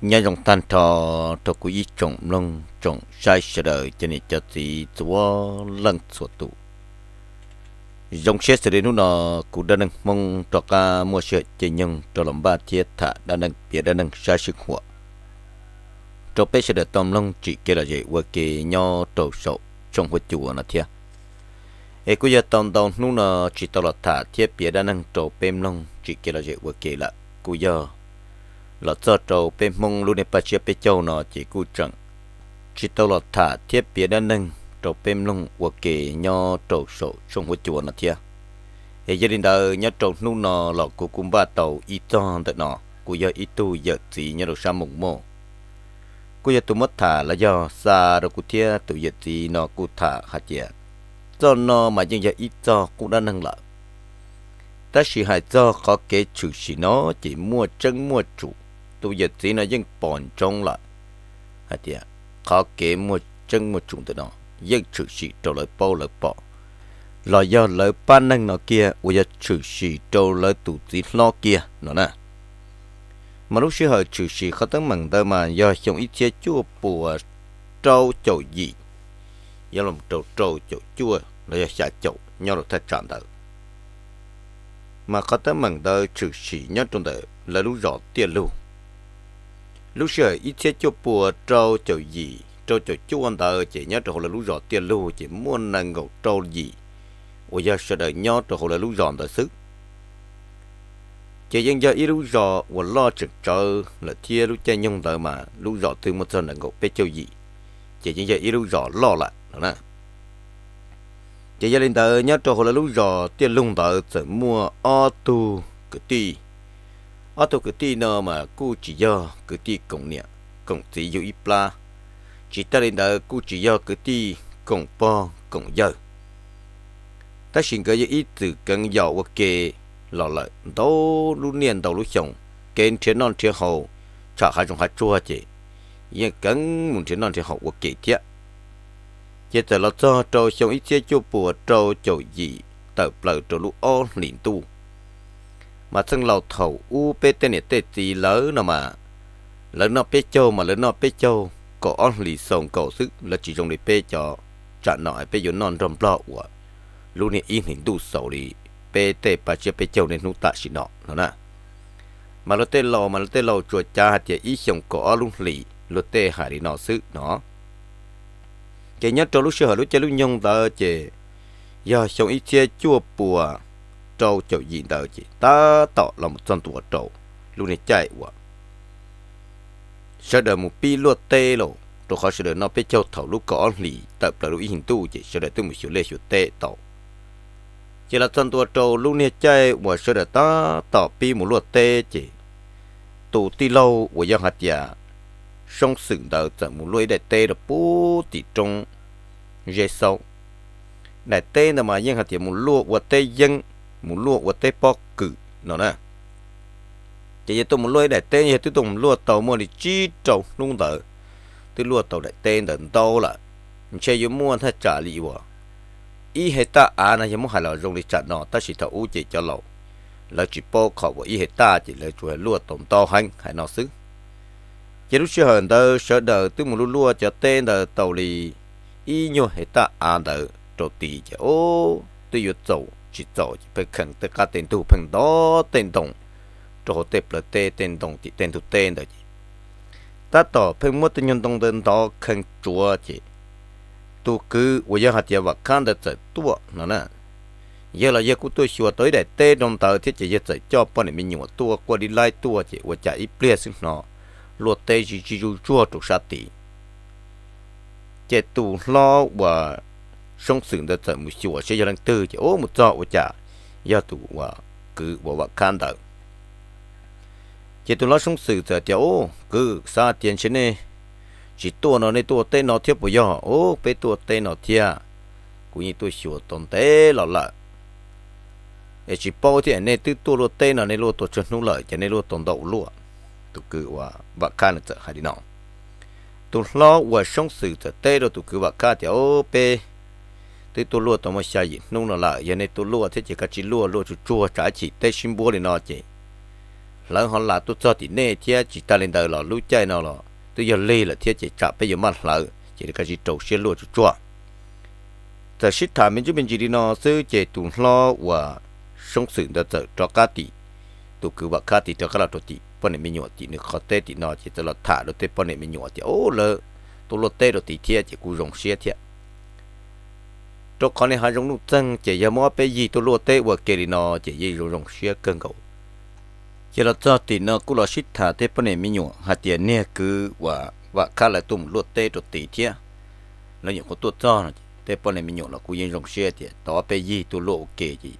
Nyob zoo tag nrho rau kuv ib tsoom mloog tsoom saib sawv daws cov niam cov txiv txhua leej txhua tus. Zoo siab xws li hnub no kuv Dab Neeg Hmoob rov qab muaj sij hawm caij nyoog rov los npaj thiab tham dab neeg piav dab neeg sab sij huam rau peb sawv daws tau mloog tsim kev lom zem ua ke nyob rau saum tshooj huab cua no thiab. Es kuj yog tau ntau hnub no tsis tau los tham thiab piav dab neeg rau peb mloog tsim kev lom zem ua ke lawm, kuj yog los txog rau peb Hmoob lub niag paj tsiab peb caug no ces kuj tseem tsis tau los tham thiab piav dab neeg rau peb mloog ua ke nyob rau saum tshooj huab cua no thiab. Es yog li ntawd nyob rau hnub no los kuv kuj npaj tau ib txog ntawm no, kuj yog ib tug yawm txiv nyob rau sab Moos Moj, kuj yog tus muab tham los yog xa rau kuv thiab tus yawm txiv no kuj tham hais tias txoj no mas yeej yog ib txoj qub dab neeg lawm. Tab sis hais txog qhov kev tshwm sim no ces muaj tseeb muaj tsum, tus yawm txiv no yeej pom ntsoov lawm hais tias qhov kev muaj tseeb muaj tsum ntawm no yeej tshwm sim rau lawv paub lawv pom, los yog lawv pab neeg no kiag uas yog tshwm sim rau lawv tus txiv hlob kiag no na. Mas lub sij hawm tshwm sim qhov teeb meem ntawd mas yog xyoo ib txhiab cuaj puas rau caum yim, yog los rau rau caum cuaj los yog xya caum nyob rau thaj tsam ntawd. Mas qhov teeb meem ntawd tshwm sim nyob rau ntawm lawv lub zos Tiaj Lug. Lub sij hawm ib txhiab cuaj puas rau caum yim rau caum cuaj ntawd ces nyob rau hauv lawv lub zos Tiaj Lug ces muaj nees nkaum rau yim uas yog sawv daws nyob rau hauv lawv lub zos ntawd xwb. Ces yeej yog ib lub zos uas loj tseem tsawv lawm thiab lub caij nyoog ntawd mas lub zos twb muaj txog nees nkaum peb caug yim, ces yeej yog ib lub zos loj lawm no na. Ces yog li ntawd nyob rau hauv lawv lub zos Tiaj Lug ntawd txawm muaj ob tug kwv tij. Ob tug kwv tij no mas kuj tsis yog kwv tij koom niam koom txiv yug ib plab, tsis tas li ntawd kuj tsis yog kwv tij koom pog koom yawg. Tab sis nkawd yog ib txwm keev yaus ua ke los lawm ntau lub niaj ntau lub xyoo, kev nrhiav noj nrhiav haus, tsham hav zoov hav tsuag ces yeej keev mus nrhiav noj nrhiav haus ua ke thiab. Ces txawm los txog rau xyoo ib txhiab cuaj puas rau caum yim tawm plaws rau lub ob hlis ntuj, mas txheej laus thaum ub peb tej niam tej txiv lawv no mas, lawv noj peb caug mas lawv noj peb caug kaum ob hlis xaus nkaus xwb, lawv tsis zoo li peb cov tsam no peb yuav noj nrog nplog uas lub niag ib hlis ntuj xaus li peb tej paj tsiab peb caug niaj hnub tam sim no no na. Mas luag tej laus mas luag tej laus tsuas cav hais tias ib xyoos kaum ob lub hlis, luag tej hais li no xwb no. Ces nyob rau lub sij hawm lub caij lub nyoog ntawd ces yog xyoo ib txhiab cuaj puas rau caum yim ntawd ces tab tom los mus txog ntua rau lub niag caij uas sawv daws mus pib luaj teb lauj, rau qhov sawv daws noj peb caug thaum lub kaum ob hlis tawm plaws lub ib hlis ntuj ces sawv daws twb mus xyuas liaj xyuas teb tau. Ces los txog ntua rau lub niag caij uas sawv daws tab tom pib mus luaj teb ces tus tij laug uas yog hais tias Soob Xwm ntawd txawm mus luaj ib daim teb rau pub tim roob Zeb Xaub. Daim teb ntawd mas yeej hais tias mus luaj ua teb yeeb, mus luaj ua teb pob kws no na. Ces yog tuaj mus luaj ib daim teb, yog twb tuaj mus luaj tau muaj li tsib rau hnub ntawd, twb luaj tau daim teb ntawd ntau lawm, ntshe yuav muaj thaj tsam li uas ib hais taj av no, yog muab hais los zoo li tsam no, tab sis thaum ub ces cov laus lawv tsis paub qhov uas ib hais taj ces lawv tsuas luaj tau ntau heev hais no xwb. Ces lub sij hawm ntawd sawv daws twb mus luaj luaj cov teb ntawd tau li ib nyuag hais taj av ntawd rau tid ces o, twb yuav txaus tsis txaus ces pheej kheev tej qab tej ntug pheej ntov tej ntoo rau hauv tej plawv teb tej ntoo tim tej ntug teb ntawd ces tab tom pheej muab tej nyuag ntoo ntawd ntov kheev tsuav ces tus kwv uas yog hais tias Vam Khab ntawd txawm tuaj no na. Yawg los yawg kuj tuaj xyuas tau ib daim teb rau ntawd thiab ces yawg txawm coj poj niam me nyuam tuaj quaj dib laib tuaj ces ua cas ib pliag xwb hnov luaj teb zig zig zuj zuag rau sab tid. Ces tus hlob uas Soob Xwm ntawd txawm mus xyuas seb yog leej twg ces ub mus txog ua cas yog tus uas kwv uas Vam Khab ntawd. Ces tus hlob Soob Xwm txawm tias, Ub, kwv, xav tias ntshe nej tsis tuaj no nej tuaj teb no thiab puas yog? Ub, peb tuaj teb no thiab, kuv yeej tuaj xyuas tau ntev los lawm. Es tsis paub thiab nej twb tuaj luaj teb no nej luaj tau tsawg hnub lawm ces nej luaj tau ntau ua luaj. Tus kwv uas Vam Khab nws txawm hais li no. Tus hlob uas Soob Xwm txawm teb rau tus kwv Vam Khab tias, Ub, peb twb tuaj luaj tau muaj xya yim hnub no lawm, yog nej tuaj luaj thiab ces kav tsij luaj, luaj tsuag tsuag tsam ib chim teb sib npuab li no ces lawv ho lam tuaj txog tim nej thiab, tsis tas li ntawd los lub caij no los twb yog lig lawm thiab ces tsam peb yuav maj hlawv, ces li ka tsis rau siab luaj tsuj tsuag. Txawm sib tham me ntsis me ntsis li no xwb ces tus hlob uas Soob Xwm ntawd txawm rov qab tim, tus kwv Vam Khab tim rov qab los rau tim poj niam me nyuam tim nws qhov teb tim no ces txawm los tham rau tej poj niam me nyuam tias, Ub, lawv tuaj luaj teb rau tid thiab ces kuj zoo siab thiab. Rau qhov niag hav zoov nuj txeeg ces yog muaj ob peb yig tuaj luaj teb ua ke li no ces yeej zoo zoo siab kawg nkaus. Ces los txog tim no kuj los sib tham tej poj niam me nyuam hais tias niag kwv uas Vam Khab lawv tuaj mus luaj teb rau tid thiab, lawv nyuam qhuav tuaj txog no, tej poj niam me nyuam los kuj yeej zoo siab tias tau ob peb yig tuaj luaj ua ke ces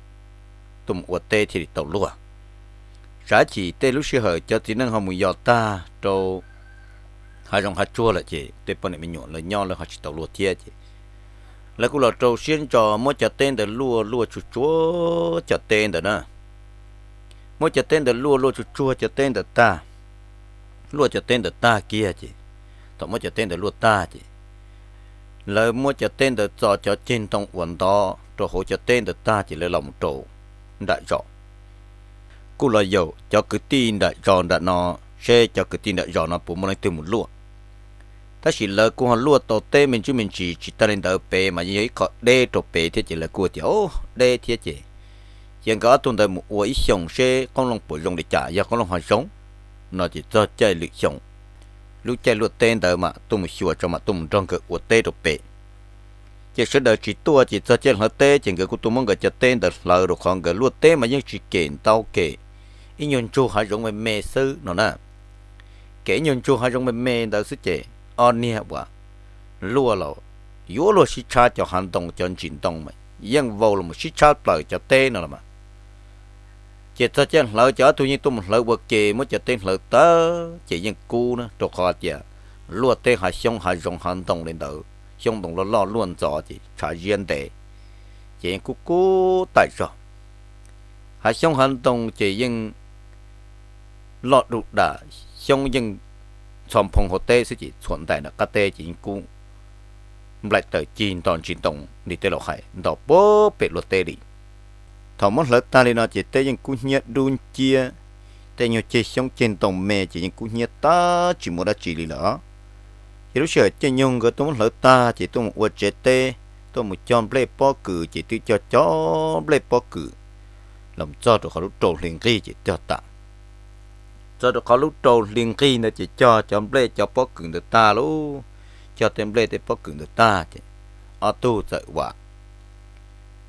tuaj mus ua teb thiaj li tau luaj. Tsam ib chim tej lub sij hawm cov txiv neej ho mus yos tag rau hav zoov hav tsuag lawm ces tej poj niam me nyuam lawv nyob lawv ho tsis tau luaj thiab ces lawv kuj los rau siab ntso muab cov teb ntawd luaj luaj tsuj tsuag cov teb ntawd na. Muab cov teb ntawd luaj luaj tsuj tsuag cov teb ntawd tag, luaj cov teb ntawd tag kiag ces, thaum muab cov teb ntawd luaj tag ces lawv muab cov teb ntawd txo cov ceg ntoo uas ntov rau hauv cov teb ntawd tag ces lawv los mus rau nram zos. Kuj los yaum cov kwv tij nram zos nram no, seb cov kwv tij nram zos no puas muaj leej twg mus luaj. Tab sis lawv kuj ho luaj tau teb me ntsis me ntsis, tsis tas li ntawd pem mas yeej yog ib qho deb rau pem thiab ces lawv kuj tias, Ub, deb thiab ces cia nkawd ob tug ntawd mus ua ib xyoos seb qoob loo puas zoo li cas, yog qoob loo ho zoo no ces txog caij lwm xyoo, lub caij luaj teb ntawd mam tuaj mus xyuas tso mam tuaj mus nrog nkawd ua teb rau pem. Ces sawv daws tsis tuaj ces txog caij hlawv teb ces nkawd kuj tuaj muab nkawd cov teb ntawd hlawv rau qhov nkawd luaj teb mas yeej tsis kem ntau, kem ib nyuag ntsug hav zoov me me xwb no na. Kem ib nyuag ntsug hav zoov me me ntawd xwb ces ob niag uas luaj los yuav luag sib tshab cov hav ntoo cov ntsis ntoo mas yeej vau los sib tshab plaws cov teb no los mas. Ces txog caij hlawv ces ob tug yeej tuaj mus hlawv ua ke, muab cov teb hlawv tag ces yeej kub na, rau qhov tias luaj teb hav xyoob hav zoov hav ntoo li ntawd, xyoob ntoo loj loj luaj ntxov ces tshav ziab ntev, ces yeej kub kub taim zog. Hav xyoob hav ntoo ces yeej loj du dam, xyoob yeej txho nphoo hauv teb xwb ces txhuam ntais nram qab teb ces yeej kub nplaim taws cig nto ntsis ntoo li tej laus hais nto puag pem luaj teb li. Thaum muab hlawv tag li no ces teb yeej kub hnyiab dub nciab, tej nyuag ceg xyoob ceg ntoo me ces yeej kub hnyiab tag tsis muaj dab tsi li lawm. Ces lub sij hawm caij nyoog nkawd tuaj muab hlawv tag ces tuaj mus ua tsev teb, tuaj mus cog nplej pob kws ces twb cog cov nplej pob kws los txog rau qhov lub rau hli nqig ces cog tas. Txog rau qhov lub rau hli nqig ntawd ces cog cov nplej cov pob kws ntawd tag lauj, cog tej nplej tej pob kws ntawd tag ces ob tug txawm uas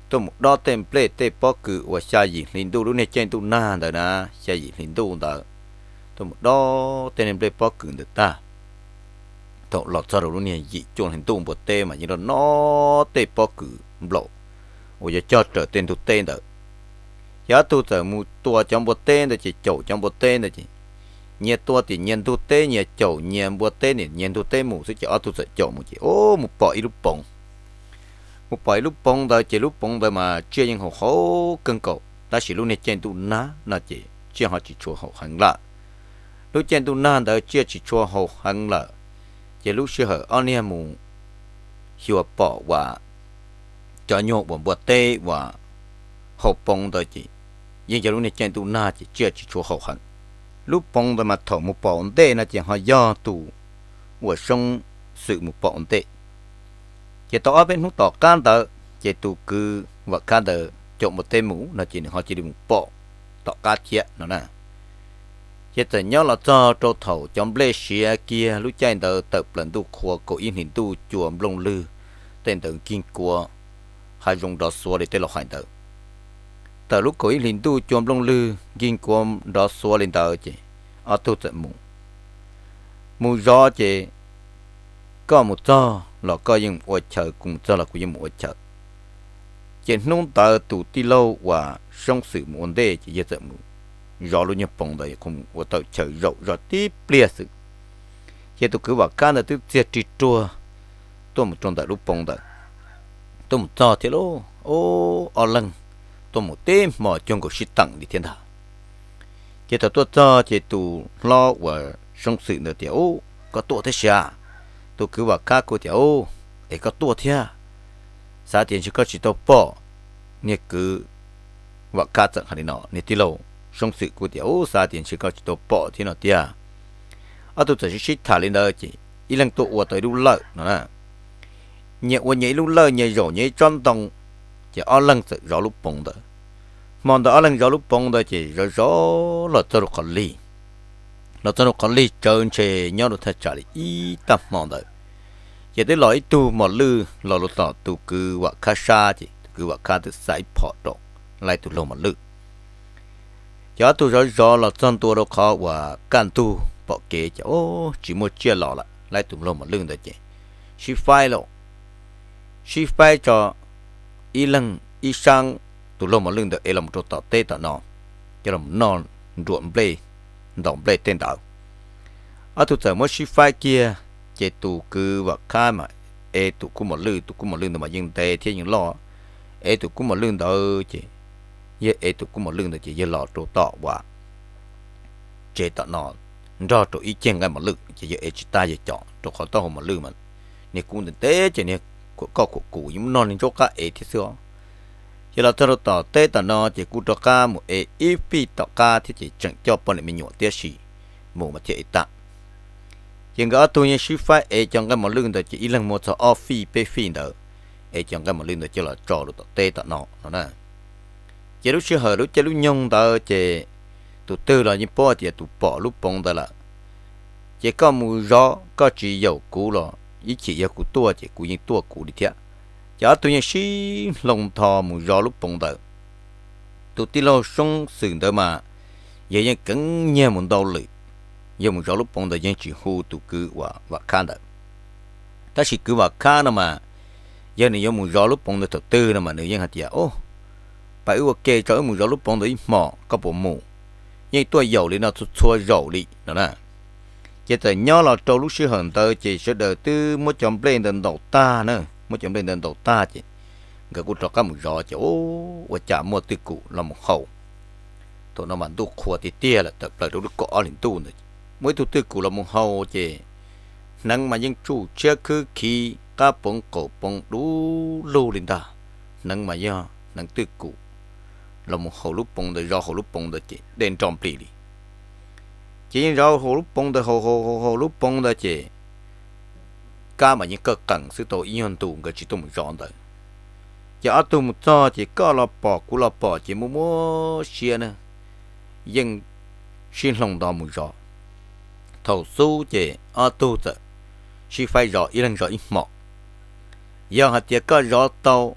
tuaj mus dob tej nplej tej pob kws uas xya yim hli ntuj lub niag caij ntuj nag ntawd na, xya yim hli ntuj ntawd, tuaj mus dob tej niag nplej pob kws ntawd tag. Thaum los txog rau lub niag yim cuaj hli ntuj npua teb mas yeej rov no tej pob kws nplaum uas yuav cog raws tej ntug teb ntawd. Ces ob tug txawm mus tua cov npua teb ntawd ces caum cov npua teb ntawd ces nyias tua tim nyias ntug teb, nyias caum nyias npua teb, nyias ntug teb mus xwb ces ob tug txawm caum mus ces ub mus pom ib lub poov. Mus pom ib lub poov ntawd ces lub poov ntawd mas tsiaj yeej haum haum kawg nkaus tab sis lub niag caij ntuj nag no ces tsiaj ho tsis tshua haum heev lawm. Lub caij ntuj nag ntawd tsiaj tsis tshua haum heev lawm, ces lub sij hawm ob niag mus xyuas pom uas cov nyuag uas npua teb uas hauv poov ntawd ces yeej yog lub niag caij ntuj nag ces tsiaj tsis tshua haum heev. Lub poov ntawd mas thaum mus pom ua ntej no ces ho yog tus uas Soob Xwm mus pom ua ntej. Ces tau ob peb hnub tom qab ntawd ces tus kwv Vam Khab ntawd caum npua teb mus no ces nws ho cia li mus pom tom qab thiab no na. Ces txawm nyob los txog rau thaum cov nplej siav kiag lub caij ntawd tawm plaws ntuj qhua kaum ib hlis ntuj cua nplooj lwg, tej ntawd nkig kua, hav zoov nrov xuav li tej laus hais ntawd. Tawm lub kaum ib hlis ntuj cua nplooj lwg nkig kua nrov xuav li ntawd ces ob tug txawm mus. Mus zov ces koj mus txog los koj yeej ua chaw, kuv mus txog los kuv yeej mus ua chaw. Ces hnub ntawd tus tij laug uas Soob Xwm mus ua ntej ces yawg txawm mus zov lub nyuag poov ntawd, mus ua tawm chaw zaum zov tib pliag xwb. Ces tus kwv Vam Khab ntawd twb txiag rig ruag tuaj mus rau ntawm lub poov ntawd, tuaj mus txog thiab lauj, ub, ob leeg tuaj mus tib hmo cuag nkaus sib teem li thiab ntag. Ces thaum tuaj txog ces tus hlob uas Soob Xwm ntawd tias, Ub, koj tuaj thiab sia? Tus kwv Vam Khab kuj tias, Ub, es koj tuaj thiab? Xav tias ntshe koj tsis tau pom. Niag kwv Vam Khab txawm hais li no, Niag tij laug Soob Xwm kuj tias, Ub, xav tias ntshe koj tsis tau pom thiab no tiag. Ob tug txawm sib sib tham li ntawd ces ib leeg tuaj ua tau ib lub lawj no na. Nyias ua nyias ib lub lawj, nyias zaum nyias ib tsob ntoo, ces ob leeg txawm zov lub poov ntawd. Hmo ntawd ob leeg zov lub poov ntawd ces zov zov los txog rau qhov lig, los txog rau qhov lig tsawv ntshe nyob rau thaj tsam li ib tag hmo ntawd, ces twb los ib tug mos lwj los rau tom tus kwv Vam Khab sab, ces tus kwv Vam Khab twb xa ib phom rau laij tus laug mos lwj. Ces ob tug zov zov los txog ntua rau qhov uas kaj ntug pom kev ces, Ub, tsis muaj tsiaj los lawm, laij tus laug mos lwj ntawd ces sib faib lawm, sib faib tso, ib leeg ib sab, tus laug mos lwj ntawd ev los rau tom teb tom no, coj los noj nruam nplej, ntaus nplej tej ntawd. Ob tug txawm muab sib faib kiag, ces tus kwv Vam Khab mas ev tus kub mos lwj, tus kub mos lwj ntawd mas yeej ntev thiab yeej loj, ev tus kub mos lwj ntawd ces, yawg ev tus kub mos lwj ntawd ces yawg los rau tom uas tsev tom no nrog rau ib ceg nqaij mos lwj, ces yawg ev tsis tag yawg cov, rau qhov taub hau mos lwj mas niag kub ntev ntev ces niag khuam koj khuam kuv yeej muab noj niag ntsaub qab ev thiab xwb os. Ces los txog rau tom teb tom no ces kuj rov qab mus ev ib fij tom qab thiab ces tseem coj poj niam me nyuam tiam sis mus mas thiaj ev tag. Ces nkawd ob tug yeej sib faib ev cov nqaij mos lwj ntawd ces ib leeg muab txog ob fij peb fij ntawd, ev cov nqaij mos lwj ntawd coj los tso rau tom teb tom no no na. Ces lub sij hawm lub caij lub nyoog ntawd ces tus twg los yeej paub tias tus pom lub poov ntawd lawm, ces koj mus zov koj tsis yaum kuv los ib chim yog kuv tuaj ces kuv yeej tuaj kuv li thiab. Ces ob tug yeej sib hloov ntho mus zov lub poov ntawd. Tus tij laug Soob Xwm ntawd mas yog yeej keev nyiag mus ntau lwm, yog mus zov lub poov ntawd yeej tsis hu tus kwv uas Vam Khab ntawd. Tab sis kwv Vam Khab no mas, yog nws yuav mus zov lub poov ntawd thaum twg no mas nws yeej hais tias, Ub, pab wb ua ke tso, wb mus zov lub poov ntawd ib hmos, koj puas mus? Yeej tuaj yaum li no txhua txhua zaus li no na. Ces txawm nyob los rau lub sij hawm ntawd ces sawv daws twb muab cov nplej ntawd ntaus tag na, muab cov nplej ntawd ntaus tag ces nkawd kuj rov qab mus zov ces ua cas muaj twj kum los mus haus. Thaum no mas ntuj qhua tiag tiag lawm, tawm plaws rau lub kaum ob hlis ntuj ntawd, muaj ib tug twj kum los mus haus ces hneev mas yeej tsuj tshiab khwb khiv, qab poov qaum poov du lug li ntag. Hneev mas yog hneev twj kum los mus haus lub poov ntawd, zov haus lub poov ntawd ces dej nro nplig li. Ces yeej zov haus lub poov ntawd, haus haus haus lub poov ntawd ces kab mas yeej kaj qees xwb, tau ib nyuag ntu nkawd tsis tuaj mus zov ntawd. Ces ob tug mus txog ces koj los pom kuv los pom ces muaj muab siab na, yeej sib hloov nto mus zov. Thaum xub ces ob tug txawm sib faib zov, ib leeg zov ib hmos. Yog hais tias koj zov tau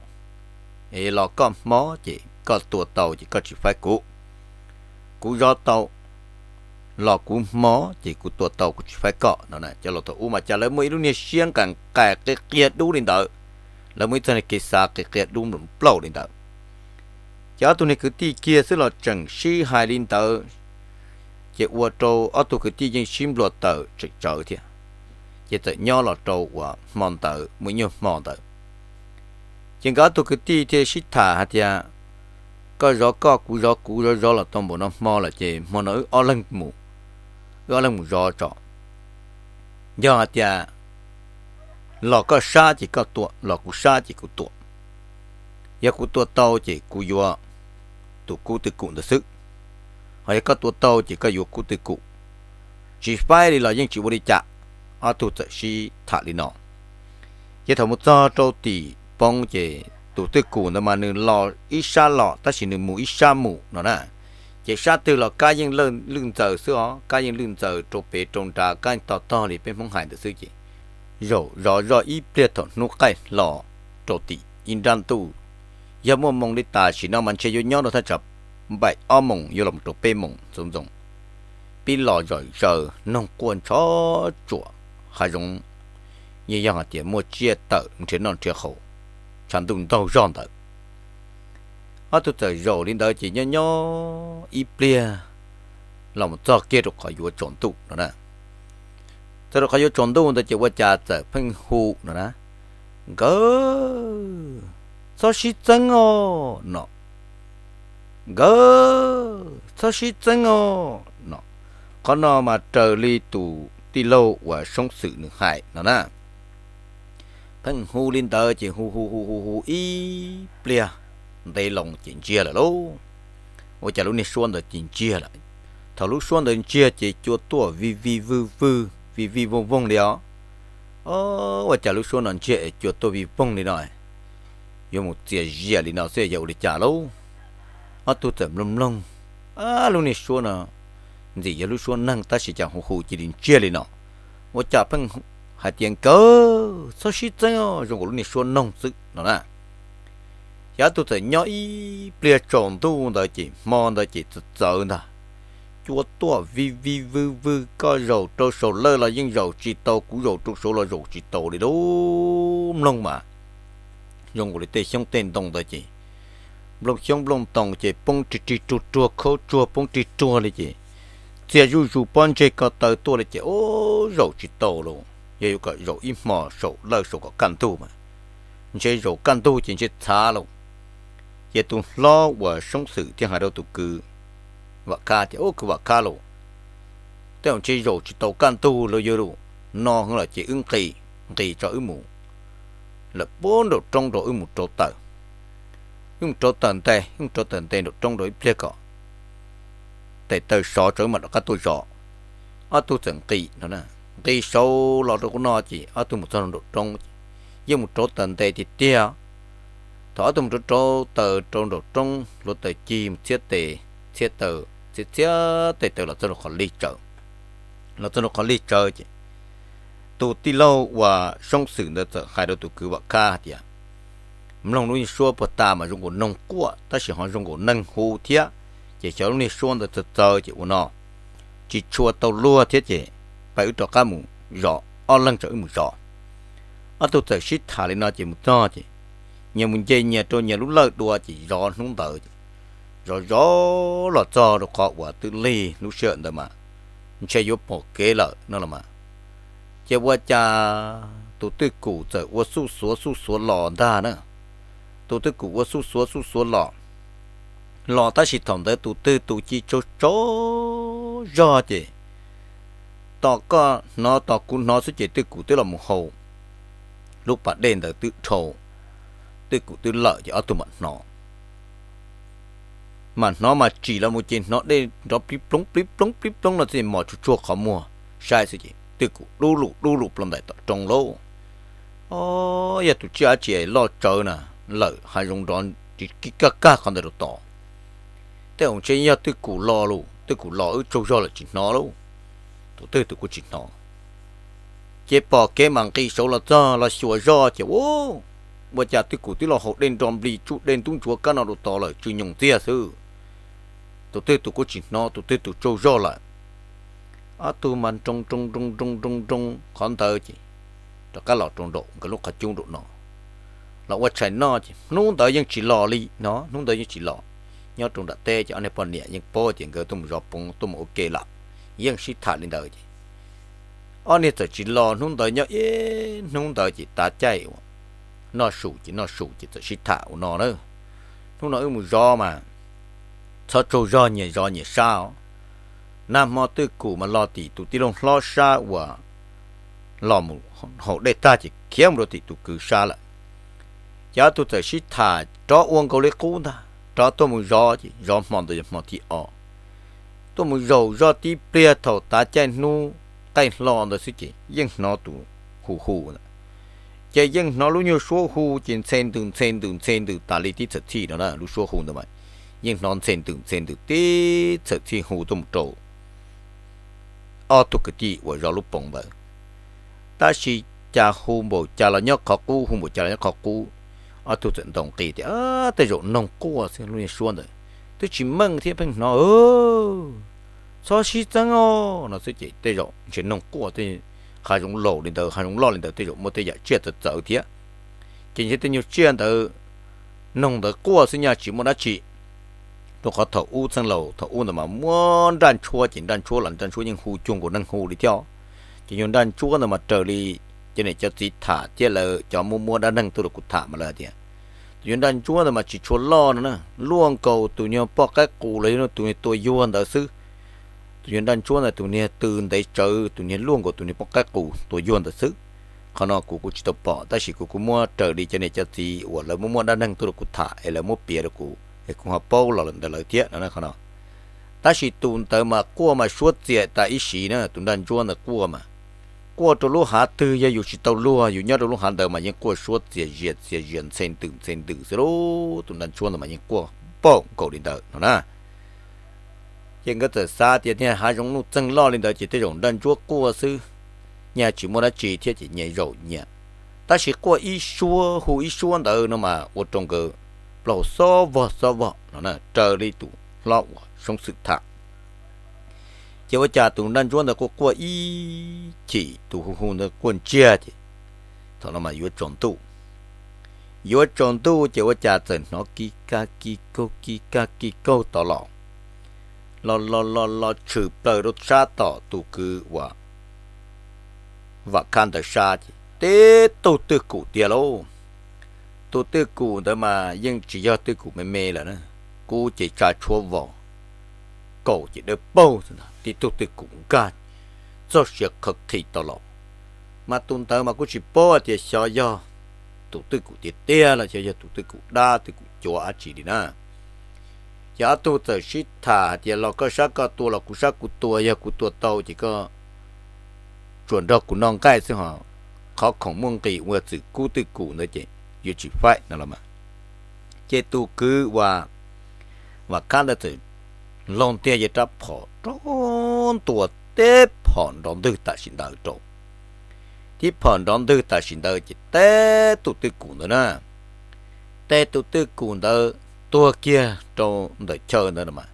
los koj hmo ces koj tua tau ces koj tsis faib kuv, kuv zov tau los kuv hmo ces kuv tua tau kuv tsis faib koj no. Cov laus thaum ub mas cas lawv muaj ib lub niag siab nqaim qais qia qia dub li ntawd, lawv muaj ib txoj niag kev xav qia qia dub nplaum nplaum li ntawd. Ces ob tug niag kwv tij kiag xwb los tseem sib hais li ntawd, ces ua rau ob tug kwv tij yeej sib nplua taws tseem tsawv thiab. Ces txawm nyob los rau uas hmo ntawd muaj ib nyuag hmo ntawd, ces nkawd ob tug kwv tij thiaj sib tham hais tias, koj zov koj, kuv zov kuv, zov zov los tau npaum no hmo lawm ces hmo no wb ob leeg mus, wb ob leeg mus zov tso. Yog hais tias los koj sab ces koj tua, los kuv sab ces kuv tua. Yog kuv tua tau ces kuv yuav tus kub twj kum ntawd xwb, ho yog koj tua tau ces koj yuav kub twj kum. Tsis faib li los yeej tsis ua li cas. Ob tug txawm sib tham li no. Ces thaum mus txog rau tim poov ces tus twj kum ntawd mas nws los ib sab los tab sis nws mus ib sab mus no na. Ces sab twg los kab yeej lwj ntxaws xwb os, kab yeej lwj ntxaws rau pem rau nrad, kab yeej tog tog li peb Hmoob hais ntawd xwb. Ces zaum zov zoj ib pliag thaum hnub qaij hlo rau tim ib nrab ntuj, yog muaj moos li tam sim no mas ntshe yuav nyob rau thaj tsam npaum ob moos yuav los rau peb moos ntxoov ntxoo. Pib los zom zaws noog quaj ntsho tsuam hav zoov, yeej yog hais tias muaj tsiaj tawm nrhiav noj nrhiav haus tshav ntuj ntaug zog ntawd. Ob tug txawm zaum li ntawd ces nyob nyob ib pliag los mus txog kiag rau qhov yuav tsaus ntuj no na. Txog rau qhov yuav tsaus ntuj ntawd ces ua cas txawm pheej hu no na, Nkawd, txhob sib txeeb os no. Nkawd, txhob sib txeeb os no. Qhov no mas raws li tus tij laug uas Soob Xwm nws hais no na. Pheej hu li ntawd ces hu hu hu hu hu ib pliag ntev loo ces ntsiag lawm lauj. Ua cas lub niag suab ntawd cia li ntsiag lawm. Thaum lub suab ntawd ntsiag ces cua tuaj vij vij vwj vwj, vij vij vooj vooj li os. Ua cas lub suab no ntsiag es cua tuaj vij vooj li no, yuav mus txias zias li no xwb yog ua li cas lauj? Ob tug txawm mloog mloog, lub niag suab no ntxim yog lub suab neeg tab sis cas hu hu cia li ntsiag li no. Ua cas pheej hais tias nkawd txhob sib txeeb, zoo nkaus lub niag suab noog xwb no na. Ces ob tug txawm nyob ib pliag tsaus ntuj ntawd ces hmo ntawd ces txawv txawv ntag. Cua tuaj vij vij vwj vwj, koj zaum rau saum lawj los yeej zaum tsis tau, kuv zaum rau saud los zaum tsis tau li lauj. Mloog mas zoo nkaus li tej xyoob tej ntoo ntawd ces nplooj xyoob nplooj ntoo ces poob rig rig ruag ruag, khaub tsuag poob rig ruag li ces txias zuj zus pob ntseg ko taw tuaj li ces ub, zaum tsis tau lauj. Yog yuav kom zaum ib hmo saum lawj saum kom kaj ntug mas ntshe zaum kaj ntug ces ntshe txhav lauj. Ces tus hlob uas Soob Xwm thiaj hais rau tus kwv Vam Khab tias, Ub, kwv Vam Khab lauj, tej zaum ntshe zaum tsis tau kaj ntug los yog lawm, no heev lawm ces wb nqis, nqis tso wb mus lawm puag nraum roob rau wb mus rauv taws. Wb mus rauv taws nte, wb mus rauv taws nte nraum roob rau ib pliag kom tes taw sov tso wb mam rov qab tuaj zov. Ob tug txawm nqis no, nqis saud los rau qub no ces ob tug mus txog nraum roob ces yeej mus rauv taws nte tiag tiag. Thaum ob tug mus rauv rauv taws rau nraum roob, hluav taws cig mus txhiab tes, txhiab taw, txhiab txhiab tes taw los txog rau qhov lig tsawv. Los txog rau qhov lig tsawv ces tus tij laug uas Soob Xwm ntawd txawm hais rau tus kwv Vam Khab hais tias, Mloog lub niag suab puag ta mas zoo nkaus noog quaj tab sis ho zoo nkaus neeg hu thiab, ces xyov lub niag suab ntawd txawv txawv ces ua no, tsis tshua tau luag thiab ces pab wb rov qab mus zov, ob leeg tso wb mus zov. Ob tug txawm sib tham li no ces mus txog ces nyias mus nce nyias rau nyias lub lawj dua ces zov hnub ntawd ces zov zov los txog rau qhov uas twb lig lub sij hawm ntawd mas ntshe yuav pom kev lawm no los mas, ces ua cas tus twj kum txawm ua xuj xuav xuj xuav los ntag na. Tus twj kum ua xuj xuav xuj xuav los, los tab sis thaum ntawd tus twj tus ci tsaug tsaug zog ces tos koj hnov tos kuv hnov xwb ces twj kum twb los mus haus lub pas dej ntawd twb dhau, twj kum twb lawm ces ob tug mam hnov. Mam hnov mas tsim los mus ces hnov dej nrov plib ploob plib ploob plib ploob no xwb, mos tsuag tsuag qhov muag saib xwb ces twj kum dub lug dub lug plaws ntais tom roob lauj. Os, yog tus tsiaj dab tsi loj tsawv na, lawm hav zoov nrov ris kig kaj kag qhov ntawd rau tod. Tej zaum ntshe yog twj kum los lawm, twj kum los wb tsaug zog lawm tsis hnov lauj. Tus twj tus kuj tsis hnov. Ces pom kev mam nqis saud los txog los xyuas zoj ces ua, ua cas twj kum twb los haus dej nro nplig tsuj dej ntub ntsuav kab no rau tod lawm tsw nyoos ntxiag xwb. Tus twj tus kuj tsis hnov, tus twj tus tsaug zog lawm. Ob tug mas nroo nroo nroo nroo nroo nroo qhov ntawd ces rov qab los rau nraum nkawd lub qhov cub nraum no, los ua tshais noj ces hnub ntawd yeej tsis los li no, hnub ntawd yeej tsis los. Nyob rau nram teb ces ob niag poj niam yeej paub tias nkawd tuaj mus zov poov tuaj mus ua ke lawm, yeej sib tham li ntawd ces ob niag txawm tsis los hnub ntawd, nyob ib hnub ntawd ces tav caij noj su ces noj su ces txawm sib tham ua no na, hnub no wb mus zov mas txhob tsaug zog, nyias zov nyias sab os. Nag hmo twj kum mas los tim tus tij laug hlob sab uas los mus haus dej tag ces khiav mus rau tim tus kwv sab lawm. Ces ob tug txawm sib tham rov ua nkaus li qub ntag, rov tuaj mus zov ces zov hmo ntawd yog hmo thib ob. Tuaj mus zaum zoj tib pliag thaum tav caij hnub qaij hlo ntawd xwb ces yeej hnov tus hu hu ntawd. Ces yeej hnov lub nyuag suab hu ces ntxhe ntws ntxhe ntws ntxhe ntws tas li tib txhawm txhij no na, lub suab hu ntawd mas yeej hnov ntxhe ntws ntxhe ntws tib txhawm txhij hu tuaj mus rau ob tug kwv tij uas zov lub poov ntawd. Tab sis cas hu npaum cas los nyob qhov qub, hu npaum cas los nyob qhov qub. Ob tug txawm ntaus nqi tias, Tej zaum noog quaj xwb, lub niag suab ntawd twb tsis meej thiab pheej hnov txhob sib txeeb os no xwb ces tej zaum ntshe noog quaj, tej hav zoov laus li ntawd, hav zoov loj li ntawd tej zaum muaj tej yam tsiaj txawv txawv thiab. Ces ntshe tej nyuag tsiaj ntawd noog ntawd quaj xwb nyaj tsis muaj dab tsi. Rau qhov thaum ub txheej laus thaum ub ntawd mas muaj nraj ntshuab ces nraj ntshuab los nraj ntshuab yeej hu cuag nkaus neeg hu li thiab. Ces nyuag nraj ntshuab ntawd mas raws li cov niam cov txiv tham thiab lawv cov muaj muaj dab neeg tuaj rau kuv tham mas lawv hais tias tus nyuag nraj ntshuab ntawd mas tsis tshua loj no na, luaj nkaus tus nyuag poj qaib qus los yog tus niag tua yuag ntawd xwb. Tus nyuag nraj ntshuab ntawd tus niag tw ntev tsawv, tus niag luaj nkaus tus niag poj qaib qus tua yuag ntawd xwb. Qhov no kuv kuj tsis tau pom tab sis kuv kuj muab raws li cov niam cov txiv uas lawv muaj muaj dab neeg tuaj rau kuv tham es lawv muab piav rau kuv es kuv ho paub los lawm ntawd lawm thiab no qhov no. Tab sis tus ntawd mas quaj mas suab txias tas ib sim na, tus nraj ntsuab ntawd quaj mas quaj rau lub hav twg yog yus tsis tau luag, yus nyob rau lub hav ntawd mas yeej quaj suab txias zias txias zias ntxhe ntws ntxhe ntws xwb lauj. Tus nraj ntsuab ntawd mas yeej quaj npaum nkaus li ntawd no na. Ces nkawd txawm xav tias niag hav zoov nuj txeeg loj li ntawd ces tej zaum nraj ntsuab quaj xwb, nyias tsis muaj dab tsi thiab ces nyias zaum nyias. Tab sis quaj ib suab hu ib suab ntawd no mas ua rau nkawd plaub hau xob vog xob vog no na, raws li tus hlob uas Soob Xwm tham. Ces ua cas tus nraj ntsuab ntawd quaj quaj ib chim, tus hu hu ntawd quaj ntsiag ces thaum no mas yuav tsaus ntuj. Yuav tsaus ntuj ces ua cas txawm hnov kis kag kis kaug kis kag kis kaug tod los, los los los los tshwm plaws rau sab tom tus kwv uas Vam Khab ntawd sab ces teb tug twj kum tiag lauj. Tus twj kum ntawd mas yeej tsis yog twj kum me me lawm na, kub ces tsa tshuab vos, kaus ces dawb paug, tib tug twj kum nkag txog siav qhawv qhi tau los. Mas tus ntawd mas kuj tsis paub hais tias xyov yog tus twj kum tiag tiag los xyov yog tus twj kum dab twj kum cuav dab tsi li na. Ces ob tug txawm sib tham hais tias los koj sab koj tua los kuv sab kuv tua, yog kuv tua tau ces koj tsuas nrog kuv noj nqaij xwb ho, qhov khoom muaj nqis uas txwm kub twj kum ntawd ces yuav tsis faib no los mas. Ces tus kwv uas Vam Khab ntawd txawm laug ntiag yawg rab phom rau ntua teb phom nrov ntwg tam sim ntawd rau. Tib phom nrov ntwg tam sim ntawd ces teb tus twj kum ntawd na, teb tus twj kum ntawd tuag kiag rau ntawm chaw ntawd no mas.